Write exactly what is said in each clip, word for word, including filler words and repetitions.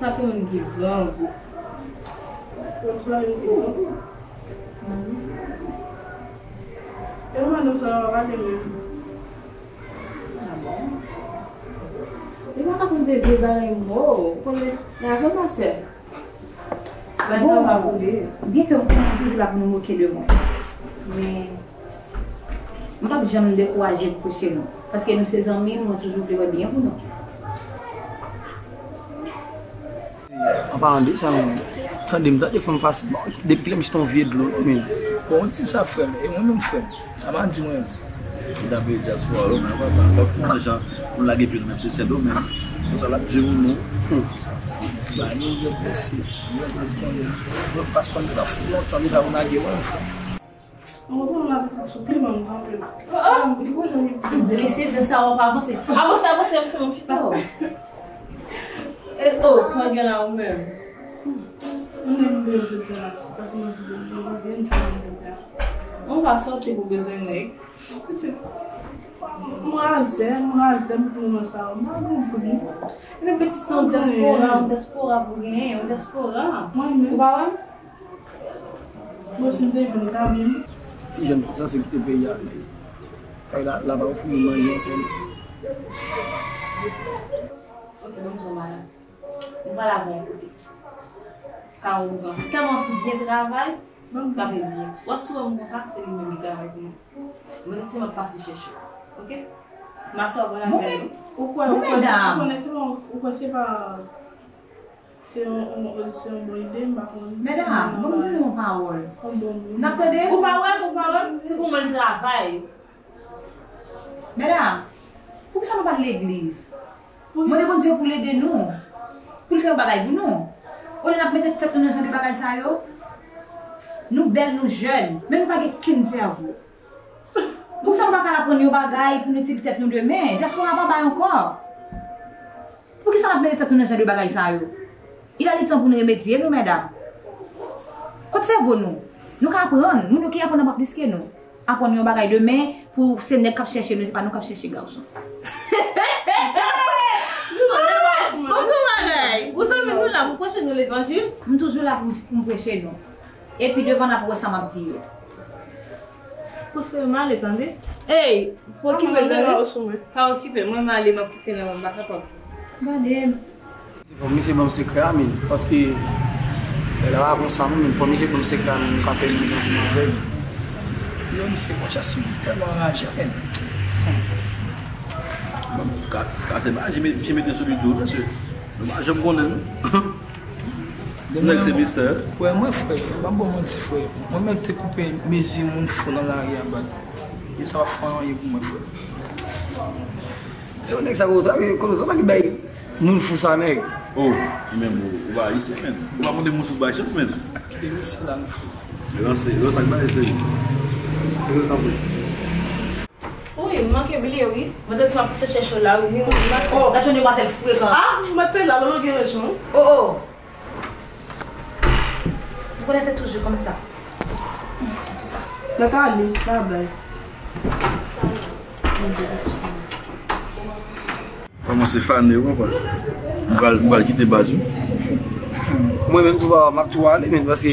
Sa ki moun ki gran. E madanm sa yo pa pale menm. Ah bon? Li pa ka konn de vye bagay mo. Ou konn lè, lè avè m, ma sè. Bagay sa yo pa pou li. Byen ke m konnen nou toujou la pou nou moke de mwen, men m p ap janm dekouraje pou preche nou. Paske nou se zanmi, mwen toujou vle wè byen pou nou. An palan de sa, men tande m tande fanm fasil. Bon, depi lè m jete yon vye dlo, non, men. Bon, w di sa, frè m, e mwen menm, frè m, sa m a di mwen menm. Li t ap rele dyaspora yo, men papa, fòk fè yon jan pou lage pye nou menm se Sendomeng. Se sa l ap di nou, non. Ba nou yon lòt mesye, yon lòt konnen. Yon lòt paspò, nou ta fè lontan, nou ta pou lage mwen, frè m. Mwen kontan la pitit souple, mwen, m pa vle. Ah, ah. Li bon jan li di. Mesye, se sa w ap avanse. Avanse, avanse, avanse, mwen chita. Oh. E, oh, swag la ou menm. Mwen menm, mwen jodi a, se pa kòman ki bon, mwen vin jodi a. Mwen pa sòti pou bezwen nèg. Pitit, mwen razè, mwen razè, mwen pou mwen sa, mwen pa gen gou. E pitit se yon dyaspora, yon dyaspora pou genyen, yon dyaspora. Mwen menm. Ou pa wè m? Bon, si m te jwenn, li ta byen. Ti jèn ki sanse kite peyi a, men kay la, la pa ofri nou manje ankò, non. Ok, ban m di w bagay. Nou pral avè w yon kote. Ka ougan tèlman byen travay, sa vle di, w ap sou wè m konsa, se li menm ki travay pou mwen. Mwen, se m ap pase chèche w. Ok? M a sou pral avè nou. Ou kwè, ou kwè, ou konnen se pa, ou kwè se pa Se yon, yon, se yon bon ide, m pa konn. Medam, ban m di nou yon pawòl. N ap tande? Ou pa wè, ou pa wè, se pou mwen l travay. Medam, poukisa nou pa t legliz? Mande Bondye pou l ede nou, pou l fè yon bagay pou nou. Olye n ap mete tèt nou nan jan de bagay sa yo. Nou bèl, nou jèn, men nou pa gen kenn sèvo. Poukisa nou pa ka aprann yon bagay pou nou itil tèt nou demen? Dyaspora pa bay ankò. Poukisa n ap mete tèt nou nan jan de bagay sa yo? Il a le tan pou nou remedye nou, medam. Kot sèvo nou? Nou ka aprann. Moun yo ki aprann aprann plis ke nou. Aprann yon bagay demen pou se nèg k ap chèche nou, se pa nou k ap chèche gason. Bon, tout bagay. Ou zanmi nou la pou preche nou levanjil? M toujou la pou, pou m preche nou. Epi devan n ap wè sa m ap di yo. Pou fè m ale, tande. Ey, pa okipe l, tande. Pa okipe l, mwen m ale, m ap kite l, mwen m pa kapab. Gade m. Se fòk misye ban m sekrè a, men, paske lè la pa konsa, non, men fòk misye ban m sekrè a, men nou ka fè yon ansanm avè l. Yo, misye, konsa, si li tèlman anraje, men. Bon, ka, ka se pa, misye mete sou li tou, mesye. Nou pa janm konnen, non. Bon, nèg se mistè. Wè, mwen, frè, m ap ba w manti, frè. Mwen menm te koupe mezi moun fou nan lari a, baz. Yo sa pa fè anyen pou mwen, frè. Yo, nèg sa gwo travay, kote zòt ki bay moun fou sa, nèg? Oh, li menm, ou, ou pa ayisyen, men. Ou pa konn moun fou bay chans, men. Kite misye la, nou fou. Yo, se, yo, sa k bay, se. Yo, tanpri. Wi, M manke bliye wi. Mwen te di m ap pase chèche w la wi. Ni mwen, ni mache. Oh, gad jan demwazèl frekan. Ah, mwen pe la, Lolo gen rezon. Oh, oh. Ou konnen se toujou konsa. Nathalie, pa bay. Kòmanse fane, ou konprann? M pral, m pral kite baz, wi. Mwen menm tou, papa, m ap tou ale, men paske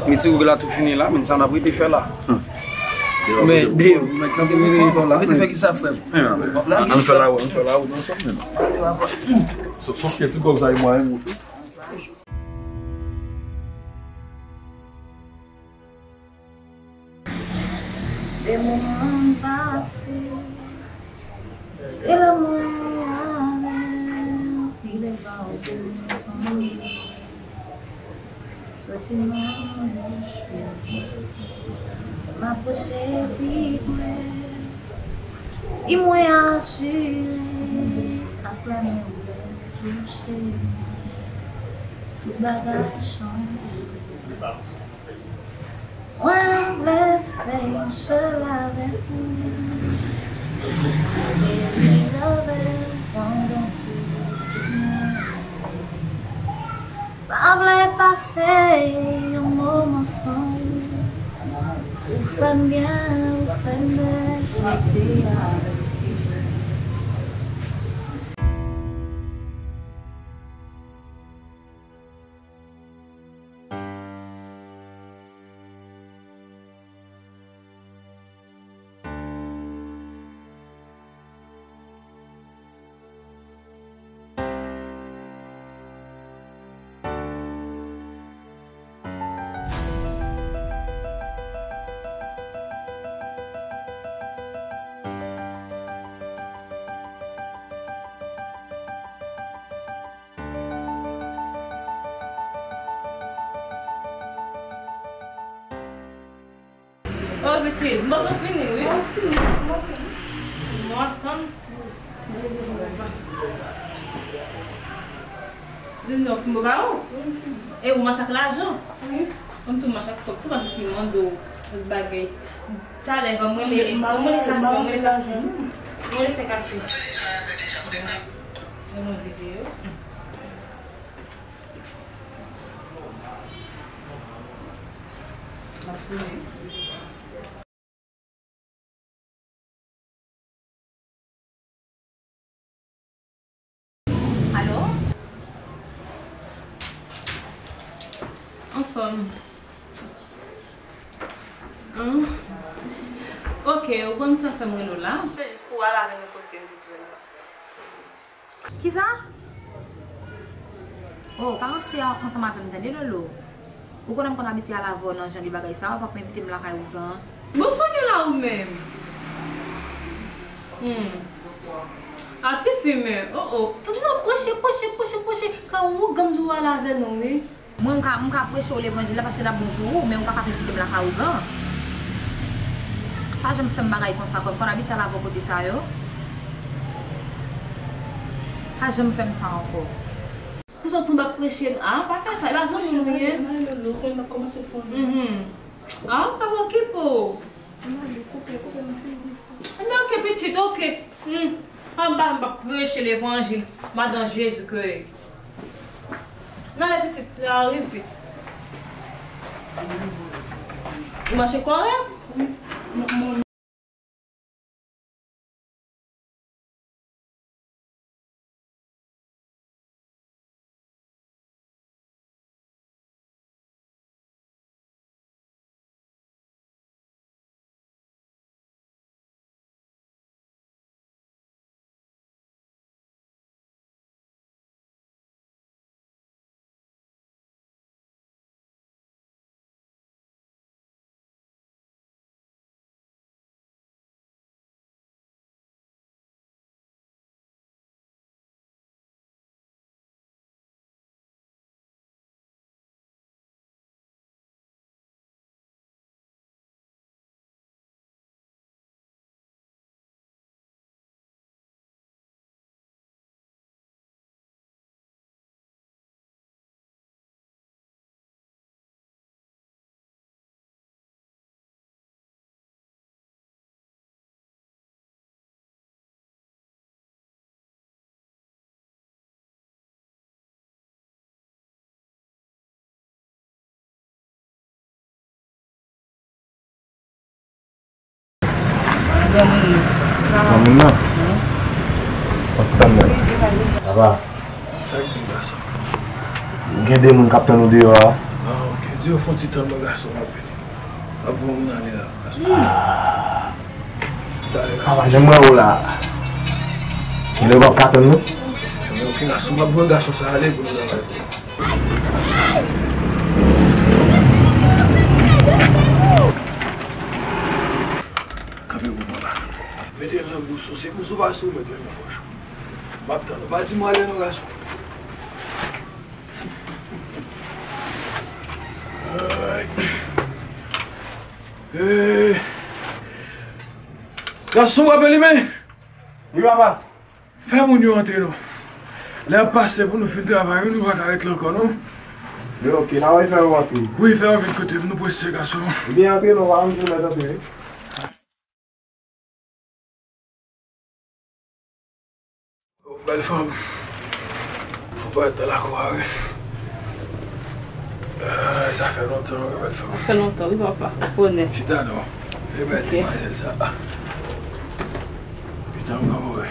metiwoug la tou fini la, men sa n ap rete fè la. Men, Dave, mwen kanpe rete la. Rete fè kisa, frè m? Ann fè lawout, ann fè lawout ansanm, men. Sòf ke ti kòb sa, e mwayen m. De moman m pase, se lè mwen avè w, pi devan w pou nou tonbe. Soti nan bouch ou, m apwoche pi pre. Pi mwen asire, apre men w touche mwen, tout bagay chanje. Mwen vle fè yon sèl avèk ou. Baby, love pandan tout mwen. Pa vle pase yon moman san ou. Ou fè m byen, ou fè m byen, jodi a resi. Oh, pitit, m panse w fini, wi. Mwen ap tann. Vin nan fimbo ba ou. E ou mache ak lajan. Wi. Ou tou mache ak kòb, tou mache si mande w tout bagay. Talè, ban mwen le, ban mwen le kase, ban mwen le kase. Ban mwen le kase. Nan yon videyo. Ap sone. Alo? Anfòm. Hum. Ok, ou konn sa fè m rele w la? Se jis pou w al avè m kote m te di w la. Kisa? Oh, pa ranse ansanm avè m tande, Lolo. Ou konnen m konn abitye al avè w nan jan de bagay sa yo, pa pou envite m lakay ougan. Bon, sa w gen la ou menm? Hmm. A ti fi men, oh, oh. Toujou nan pwoche, pwoche, pwoche, pwoche. Ka ougan m di w al avè nou, wi. Mwen, m ka, m ka preche w levanjil la paske l ap bon pou ou, men ou pa ka envite m lakay ougan. Pa janm fè m bagay konsa ankò, m konn abitye al avè w kote sa yo. Pa janm fè m sa ankò. Pou sa w tonbe ap preche m? Ah, pa fè sa, e pa zanmi w m ye. Mhm. Ah, m p ap okipe w. Anben, ok, pitit, ok. Hmm. Anba, m p ap preche levanjil, madan Jezi kreye. N ale, pitit, n a rive. Ou mache kòrèk? Nan moun nan? Yon ti tann mwen. Papa. Sa k gen, gason? Gen de moun k ap tann ou deyò a. Ah, ok. Di yo fè yon ti tann mwen, gason, m ap vini. M ap voye moun ale la, gason. Ah. Talè, gason. Papa, jan m wè w la. Kilè w ap ka tann nou? Men ok, gason, m ap voye gason sa ale pou nou travay pou ou. Kanpe pou mwen la. Mete l nan bous ou. Se bous ou pase ou mete l nan pòch ou. M ap tann ou. Pa di m ale non, gason. Ay. Eh. Gason, w ap limen? Wi, papa. Fè moun yo antre non. Lè ap pase pou nou fin travay, wi, nou pa ka ret la ankò non. Men ok, n a wè fè yo antre. Wi, fè yo vin kote m, nou prese, gason. Ebyen, antre non, pa yon kilomèt antre, wi. Oh, bèl fanm. Fò parèt nan lakou a, wi. Ah, sa fè lontan, wi, bèl fanm. Sa fè lontan, wi, papa. Bonè. Chita non. E bèl demwazèl sa. Pita m pran move.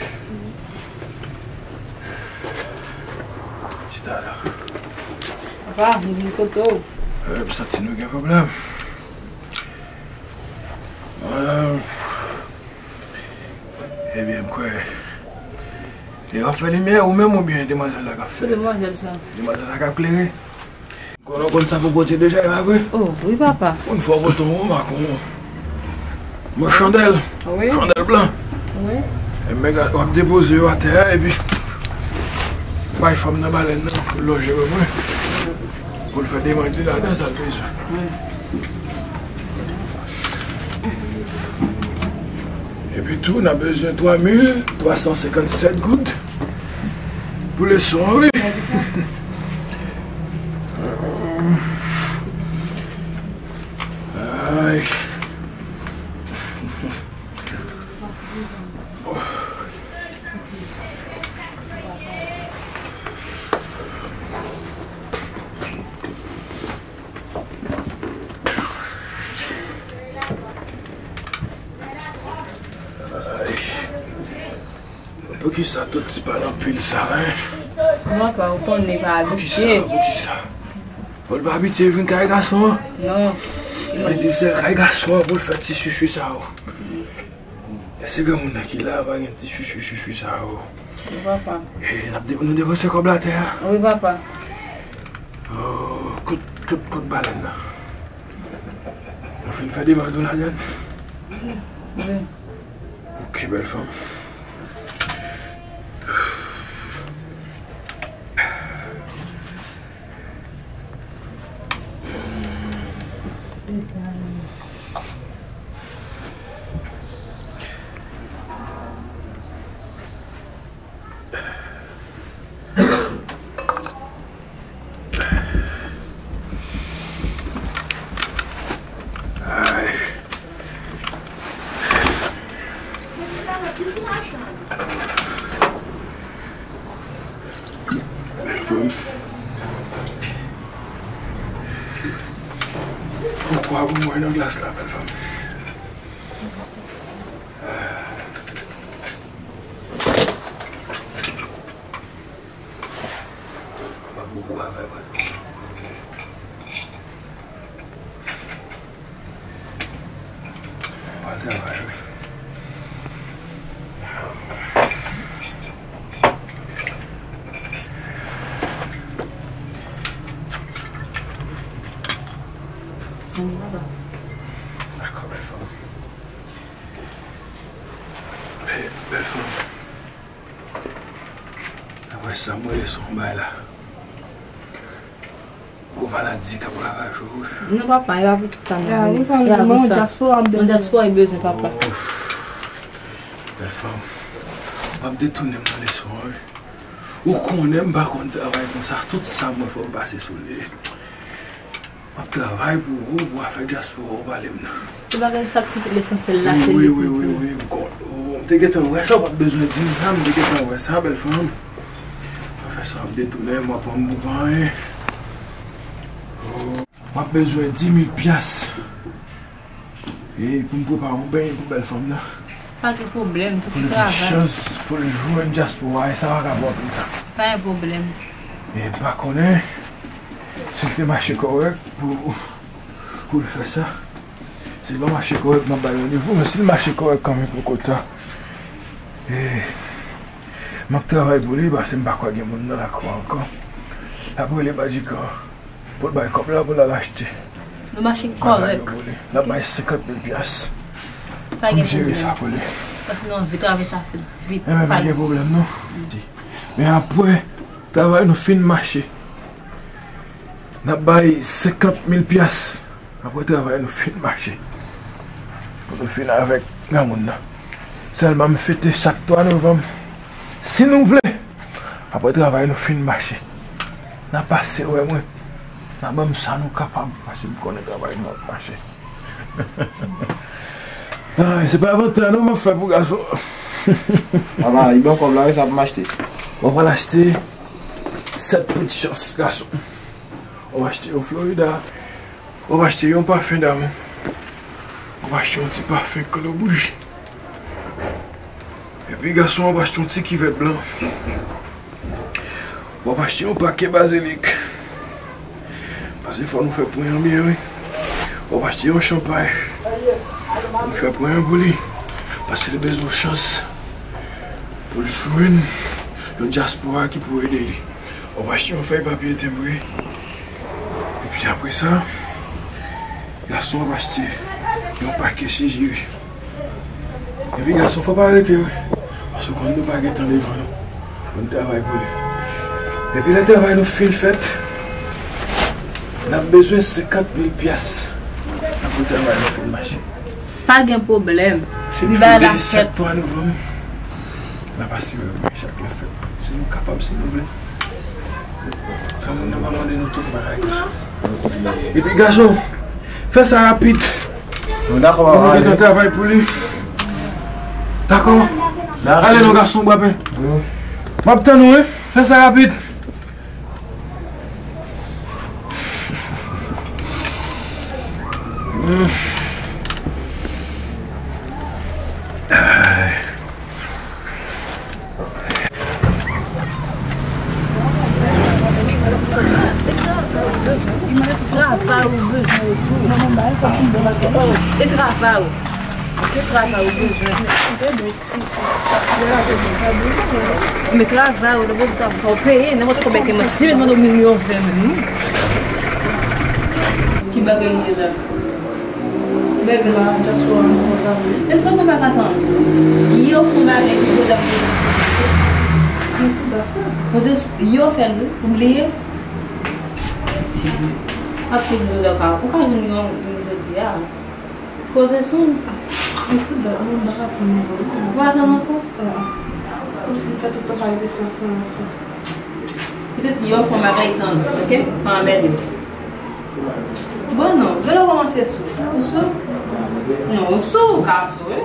Chita la. Papa, m vin kote w. Eh, m santi nou gen pwoblèm. Eh, ebyen, m kwè. E w ap fè limyè ou menm oubyen demwazèl la k ap fè? Se demwazèl sa. Demwazèl la k ap klere? Konnen w konn sa pou pote deja, e pa vre? Oh, wi, papa. Konn fò w pote yon ak yon, yon chandèl. Wi. Chandèl blan. Wi. E men w ap depoze yo atè a, epi bay fanm nan balèn nan pou l lonje pou mwen. Pou l fè demann li ladan sa l bezwen. Wi. Epi tou, n ap bezwen twa mil twa san senkann sèt goud. Pou leson an, wi. Ay. Ay. Poukisa tout ti pale anpil sa, en? Mwen pa, ou konnen pa abitye. Poukisa? Poukisa? Ou pa abitye vin kay gason an? Non. Li di se kay gason an pou l fè ti swiswi sa yo. Èske granmoun nan ki la pa gen ti swiswi, swiswi sa yo? Wi, papa. E, n ap de-, nou depoze kòb la atè a? Wi, papa. Oh, kout, kout, kout balèn nan. Nou fin fè demann nou ladan l? Wi. Ok, bèl fanm. Se sa, wi. Ay. Bèl fanm. Fè yon kwa pou mwen nan glas la, bèl fanm. M ap bon kou avè mwen. Pral travay, wi. Dakò, bèl fanm. Bèl, bèl fanm. Apre sa, m rele sou yon bagay la. Gwo maladi k ap ravaje w, wi. Non, papa, e pa pou tout sa, non. E pa pou sa, non. Yon dyaspora, m bezwen. Yon dyaspora, e bezwen, papa. Oh. Bèl fanm. W ap detounen m nan leson an, wi. Ou konnen m pa konn travay konsa. Tout sa m wè fò m pase sou li. M ap travay pou ou, pou afè dyaspora ou pale m nan. Se bagay sa k pi lesansyèl la, se li pou di. Wi, wi, wi, wi, m konn. Oh, m te gentan wè sa, ou pa t bezwen di m sa, m te gentan wè sa, bèl fanm. Afè sa ap detounen, m ap pran m pou pa anyen. Oh, m ap bezwen di mil pyas. E pou m prepare yon benyen pou bèl fanm nan. Pa gen pwoblèm, se pou travay. Pou l gen chans pou l jwenn dyaspora a, sa pa ka pran anpil tan. Pa gen pwoblèm. E m pa konnen si l te mache kòrèk pou, pou l fè sa. Si l pa mache kòrèk, m ap ba l yon nivo, men si l mache kòrèk kanmenm pou kota, e, m ap travay pou li, paske m pa kwè gen moun nan lakou a ankò. L ap rele Badjikan pou l bay kòb la pou l al achte. Nou mache kòrèk. L ap bay senkant mil pyas. Pa gen pwoblèm. M jere sa pou li. Paske nou anvi travay sa fèt vit. Enben, pa gen pwoblèm non. Men apre travay nou fin mache, n ap bay senkant mil pyas. Apre travay nou fin mache. Pou nou fin avèk granmoun nan. Sèlman m fete chak twa novanm. Si nou vle, apre travay nou fin mache, n a pase wè mwen. N a ban m sa nou kapab, paske m konnen travay nou ap mache. Ay, se pa vanta non m ap fè pou gason. Papa, li ban kòb la, wi, sa pou m achte. Mwen pral achte sèt poud chans, gason. W ap achte yon Florida. W ap achte yon pafen damou. W ap achte yon ti pafen kolo bouji. Epi gason w ap achte yon ti kivèt blan. W ap achte yon pake bazilik. Paske fò nou fè pwen an byen, wi. W ap achte yon chanpay. Nou fè pwen an pou li. Paske li bezwen chans pou l jwenn yon dyaspora ki pou ede li. W ap achte yon fèy papye tenbre. Epi apre sa, gason ap achte yon pakèt chijiri. Epi gason, fò pa rete, wi. Paske w konn nou pa gen tan devan nou pou n travay pou li. Epi lè travay nou fin fèt, n ap bezwen senkant mil pyas. Apre travay nou fin mache. Pa gen pwoblèm. Se m fete chak twa novanm. N ap asire mwen chak lè fèt. Si nou kapab, si nou vle. Granmoun nan pa mande nou tout bagay konsa. Epi gason, fè sa rapid. Dakò, papa. Nou gentan travay pou li. Dakò? Ale non gason, brape. M ap tann ou, wi. Fè sa rapid. Travay ou bezwen tou. E travay ou. E travay ou bezwen. Men travay ou, lè w ta fè w peye, nenpòt konbyen ke mwen, si yo mande w milyon ven menm, non. Ki bagay li ye la? Bèg la, dyaspora, sa mwen ka vle. E sa nou pa ka tann? Yo fè yon bagay ki pwodaktif. Poze, yo fè l, ou bliye? Ak tout vre ka, ou ka jwenn yon, yon jodi a. Poze sou m. Epi, dòt mwen, m pa ka tann ankò. Ou pa tann ankò? Kòmsi m fè tout tan pa rete san, san, san. Pitit, yo fè yon bagay tann, oke? Pa anmède m. Bon, non, vle w kòmanse sou. Ou sou? Non, ou sou, ou ka sou, wi.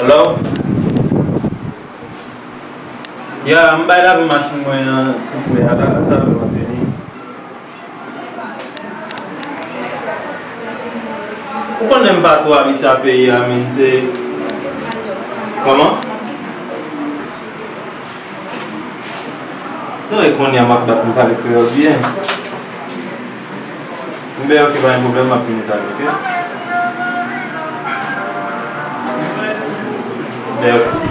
Hello? Ya, m bay lavi machin mwen an tou pre a la, sa vle mwen vini. Ou konnen m pa twò abitye a peyi a, men se, kòman? Non, e kounye a m ap bat m pale kreyòl byen. Enben, oke, pa gen pwoblèm, m ap vin Etazini, oke? Enben, oke.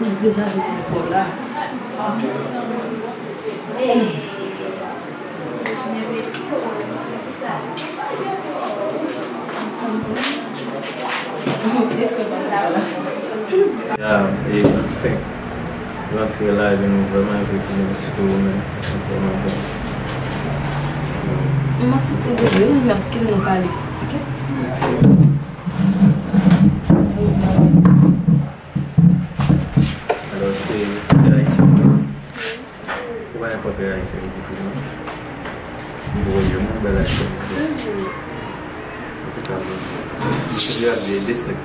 Ou deja vin pou kò la. Ya, e nou fenk rantre la, epi nou vrèman enpresyone, sitou ou menm, ou vrèman bon. M ap fout se de vre, wi, m ap kite nou pale. Oke? Alò, se, se Ayisyen.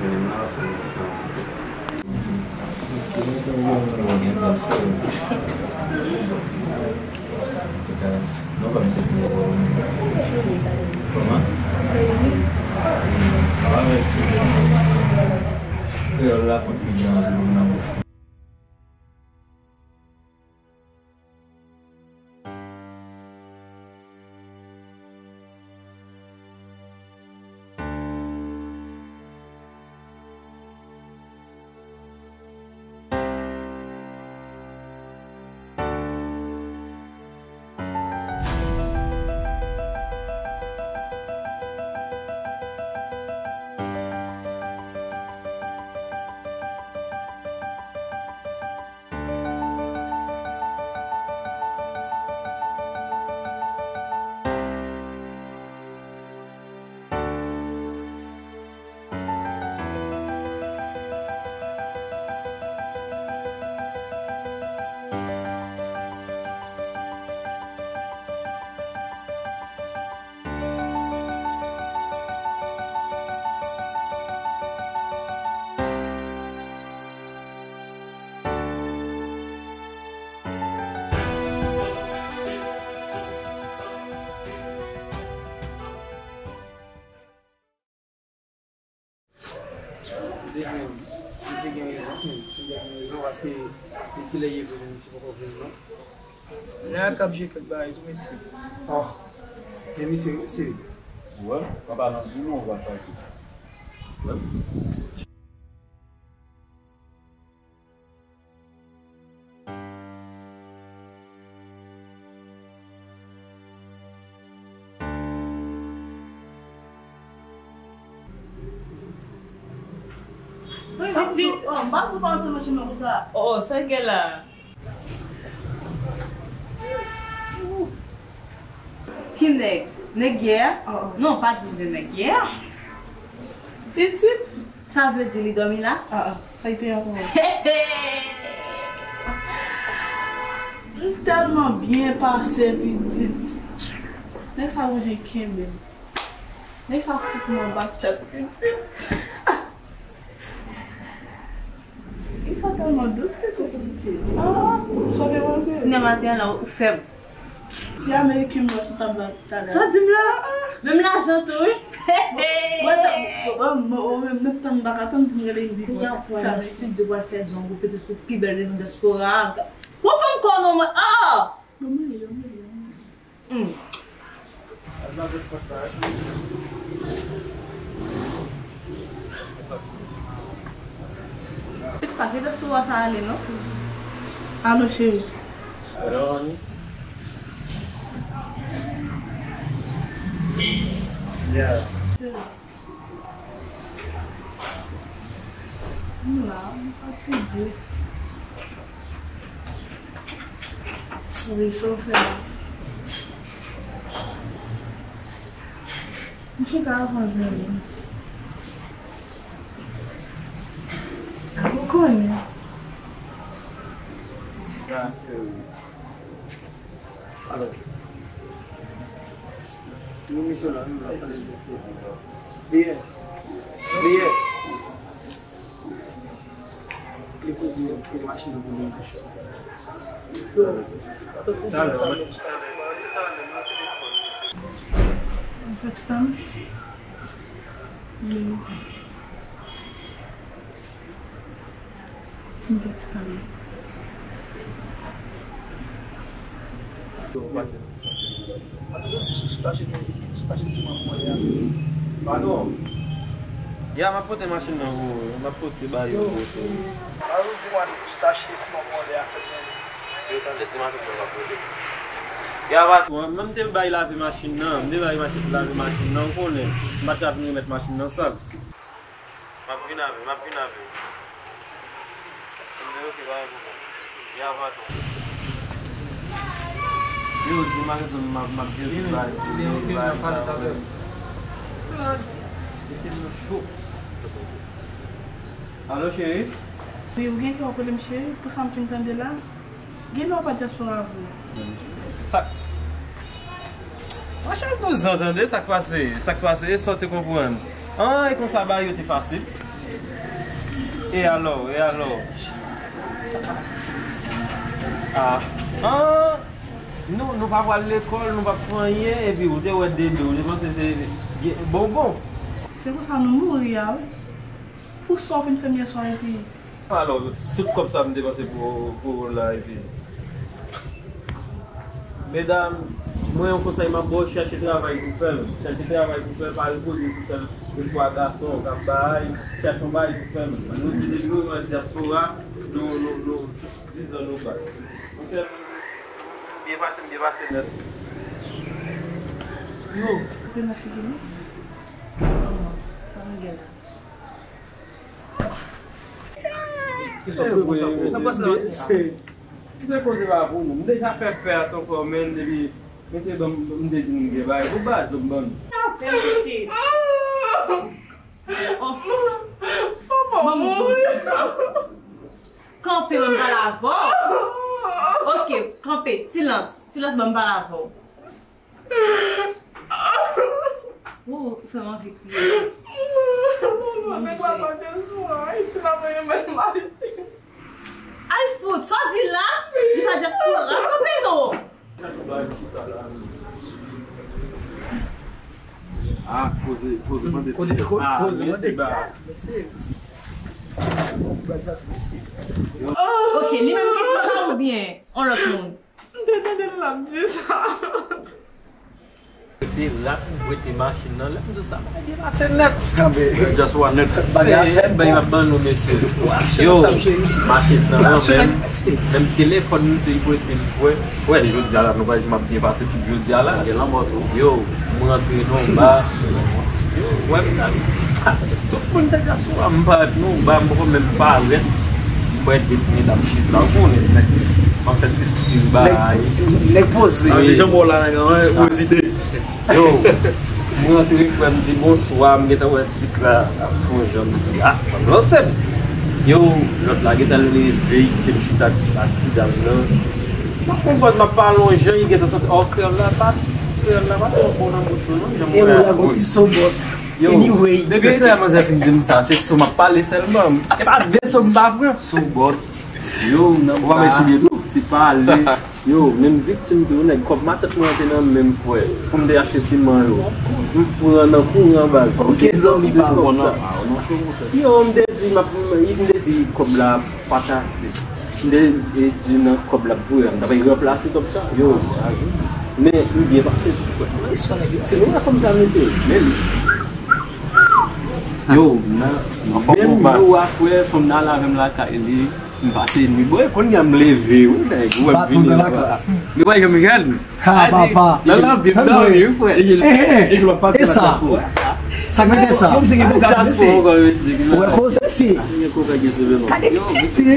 Non, kòm se pou mwen. Kòman? Ap avèk sou kreyòl la, fon ti jan nan bouch. Misye gen, misye gen rezon, men misye gen rezon, paske depi kilè ye vini, misye poko vini, non. Lè a k ap jwe kèk bagay tou, mesye. Oh. Men misye, misye. Wè, papa nan di nou, w a sa ki. Wè. Pitit. Oh, m pa t ou pa antre nan chemen konsa. Oh, oh, sa gen la. Ki nèg? Nèg yè a? Oh, oh. Non, pa di m se nèg yè a. Pitit. Sa vle di li dòmi la? Ah, ah. Sa ki te ankò? M tèlman byen pase, pitit. Nèg sa Bondye kenbe m. Nèg sa fout mwen bak tèt, pitit. Li sa tèlman dous, pitit. Ah, sa te panse? Nan maten an la, ou fè m. Ti ameriken m wè sou tab la talè. Sa w di m la? Menm lajan tou, wi. Mwen ta, mwen, mwen, mwen menm, m tann, m pa ka tann pou m rele Envy pou ti sa. Nan estidyo pou al fè zong ou pitit pou pi bèl nan dyaspora a. Bon, fè m kò non, mwen. Ah! Ban m rele, ban m rele, ban m rele. Hmm. Espa, kite sou sa ale, non? Alo, cheri. Alo, honey. Yeah. M la, m fatige. Wi, sa w fè la? M chita avan zanmi m. Ou konnen. Alò, nou misyon la, nou la pale de fè. Biyè. Biyè. Li pou di yo kite machin nan pou nou. Yo, talè. Mwen fè ti tan. Mwen fè ti tan. Yo, pase. Atò, sou tache, sou tache siman pou mwen, ya. Padon. Ya, m ap pote machin nan pou ou. M ap pote ba yo pou ou. Yo, yo. Alò, di mwen, sou tache siman pou mwen, ya, fèt mwen. Yo, tande, di machin nan m ap pote. Ya, va. Mwen, mwen, m te bay lave machin nan. M te bay machin lave machin nan, ou konnen. M pa t ka vin remèt machin nan sal. M ap vin avè, m ap vin avè. M di, ok, pa gen pwoblèm. Ya, va tou. Yo, di m a rezoud m ap, m ap vin bay. Byen, ok, m ap pale talè. Mesye, nou cho. Alo, cheri? Wi, ou gen kè w pale m cheri, pou sa m fin tande la. Gen lè w pa dyaspora vre. Sa. Mwen chak kouzan tande, sa k pase? Sa k pase? E sa w te konprann? An, e konsa bagay yo te fasil. E alò, e alò? Ah, ah, nou, nou pa pral lekòl, nou pa fè anyen, epi ou te wè Dede, ou te panse se bonbon. Se konsa nou mouri a, wi. Pou sa w vin fè m yè swa, epi. Alò, tout kòb sa m depanse pou, pou ou la, epi. Medam, mwen yon konsèy m ap ba w, chache travay pou fè l. Chache travay pou fè l, pa repoze sou sèl espwa gason k ap bay, chache yon bagay pou fè l. Nou di depi nou nan dyaspora, nou, nou, nou, dizan nou bay. Pou fè l, byen pase, m byen pase nèt. Yo. Koupe nan figi nou. Sa nou gen la? Ki sa w vle konsa pou ou? Sa pase la. Se, se koze pa pou nou. M deja fè pè a ton fò, men depi, mesye, ban m, m te di nou de bagay. Pou baz, ban m, ban m. Sa w fè, pitit? Oh. Manman mouri. Kanpe, ban m pale avè w. Ok, kanpe. Silans. Silans, ban m pale avè w. Ou, ou fè m anvi kriye. Ay, fout, sa w di la? Li pa dyaspora. Kanpe non! Ah, koze, koze mande ti. Ah, koze mande ti. Ok, li menm ki di sa oubyen yon lòt moun? M te tande l ap di sa. Prete rat, prete machin nan, lè m di w sa, bagay byen pase nèt. Just one nèt. Se bay m ap ban nou, mesye. Yo, machin nan, menm, menm telefòn, mesye, li prete m, frè. Wè, jodi a la, nou pa di m ap byen pase tout jodi a la. Gen lanmò tou. Yo, m rantre nan ba. Yo, wè, m, tout moun se dyaspora, m parèt nan ba, m poko menm parèt. M wè de ti medam chita la, ou konnen, nèg, m ap fè ti stil bagay. Nèg poze. Sa vle di Jean Paul la, nèg, an, prezide. Yo, m rantre, frè, m di bonswa, m gentan wè ti pitit la ap fè yon jan, m di, ah, m ap lanse m. Yo, lòt la gentan leve, li kite m chita ak, ak ti dam nan. M ap pran pòz, m ap pale yon jan, li gentan santi, oh, kreyòl la pa, kreyòl la pa twò bon nan bouch ou non, jan m wè a. E ou la gon ti sobòt. Yo, anyway, depi lè manzè fin di m sa, se sou m ap pale sèlman. E pa de so m pa pran. Sobòt. Yo, nan ba, ti pale. Yo, menm viktim tou, nèg, kòb matant mwen an te nan men m, frè, pou m te achte siman yo. M pran nan kouran, baz. Ok, zanmi, pa bon, non. Yo, m te di, m ap, m te di kòb la pa t ase. M te, e, di nan kòb la pou yo, m t ap ranplase kòb sa. Yo, men m byen pase tou, frè. Se nou la kòm sa, mesye. Men li. Yo, nan menm jou a, frè, fanm nan al avè m lakay li. M pase nwi. Bon, e kounye a m leve, wi, nèg. Ou wè m vini la. Li wè jan m jèn. Ha, papa. Nan lanbi m dòmi, wi, frè. E sa? Sa k mete sa? Yo, misye gen koka, mesye. Ou wè koze, mesye. Gade tete.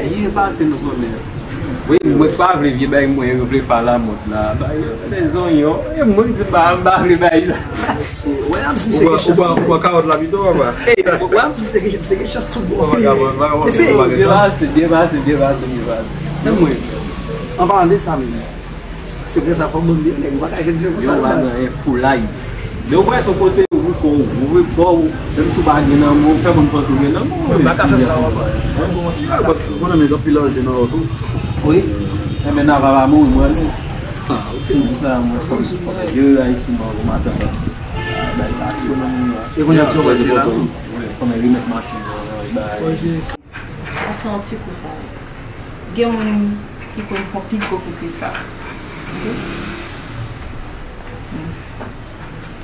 Wi, mwen pa vle vye bagay mwen yo vle fè a la mòd la. Ba yo, se zonyon. E mwen di ba, m pa vle bay sa. Mesye, wè, m di se gen chans. Ou pran kawòt la pito, papa. Ey, wè, m di se gen, se gen chans tout bon. Mesye, byen pase, byen pase, byen pase, byen pase. Men mwen, an palan de sa menm, sekrè sa fò m ban m li, nèg, ou pa ka jwenn jwenn konsa. Yo, pa nan foulay. Yo, wè, ton kote, ou ko, ou repò, ou, menm si w pa gen nan men w, fè moun panse w gen nan men w. Mwen pa ka fè sa, wè. Mwen bon, ti bagay, paske ou konnen men anpil anje nan yo tou. Wi. Enben, nan va pa mouri, mwen, non. Ah, ok. Mwen sa, mwen, fò m, fò m, yo, Ayisyen, mwen, mwen, matant, bay sa, ekonomi, e kounye a, ti bagay la tou. Wi, fò m remèt machin, mwen, bay. Sa se yon ti kou sa ye. Gen moun ki konn pran pi gwo kou ke sa.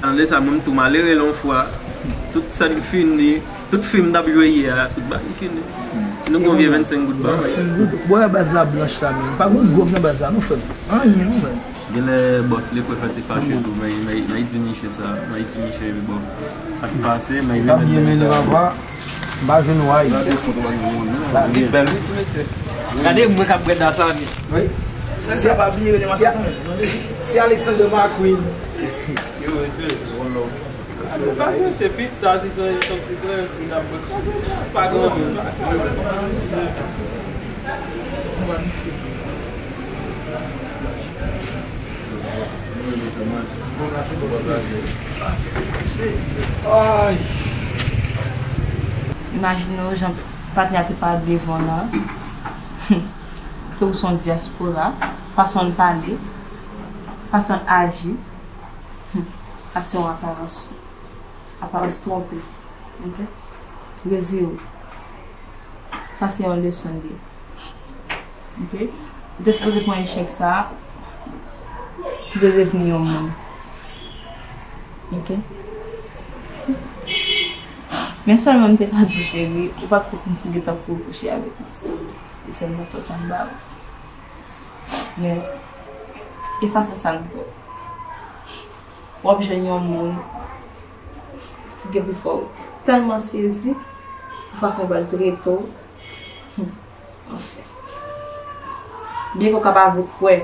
Tande sa, moun tou malere lè yon fwa. Tout sèn fini, tout fim n t ap jwe yè a, tout bagay fini. Si nou gon vye vennsenk goud ba mwen. Vennsenk goud. Bò baz la blanch la menm. Pa gon gwòg nan baz la, nou fèb. Anyen, nou menm. Genlè bòs li pral fè ti fache tou, men, men, men di misye sa, men di misye, bon, sa k pase, men li menm sa. M pa jwenn ou ay. Li bèl wi ti mesye. Gade mwen k ap bwè da sa wi. Wi. Ti Alexander McQueen. Yo, mesye, one love. Pase se pita si se yon ti tren pou n ap bwè. Pa gen anyen. Ay. Imajine w jan Patnè a te parèt devan w la. Ke w se yon dyaspora, fason l pale, fason l aji, se yon aparans. Aparans twonpe. Ok? Rezire w. Sa se yon leson li ye. Ok? Ou te sipoze pran echèk sa a, pou te devni yon moun. Ok? Men sèlman m te ka di w, cheri, ou pa t pou kòmsi gentan kouri kouche avèk mesye. E sèlman tò sa m ba ou. Men, efase sa m fè. W ap jwenn yon moun ki gen pou fè w tèlman sezi pou fason l pral trete w. Hmm. Anfen. Byen ke w ka pa vle kwè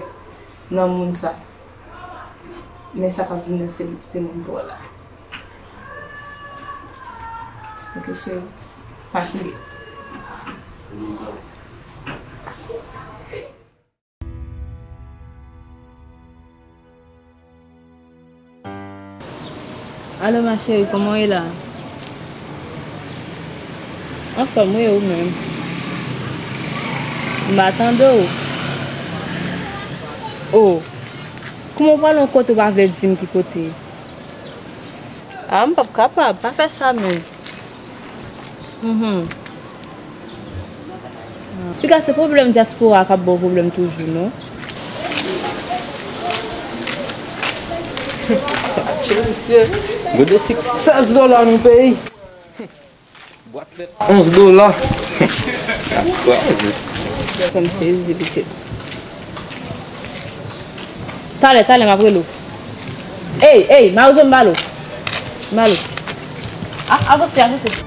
nan moun sa, men sa k ap vin nan se, se moun pa w la. Ok, cheri. Pa kriye. Alo, ma chérie, kòman w ye la? Anfòm, wi, ou menm? M pa tande w. Oh, kòman w pral yon kote w pa vle di m ki kote? Ah, m p ap kapab, pa fè sa, men. Mhm. Piga se pwoblèm dyaspora k ap ba w pwoblèm toujou, non? Cheri, se gode sik sèz dola nan peyi. Bwat lèt onz dola. Fè m sezi, pitit. Talè, talè, m ap rele w. Ey, ey, Mawozo, m ba l ou. M ba l ou. A, avanse, avanse.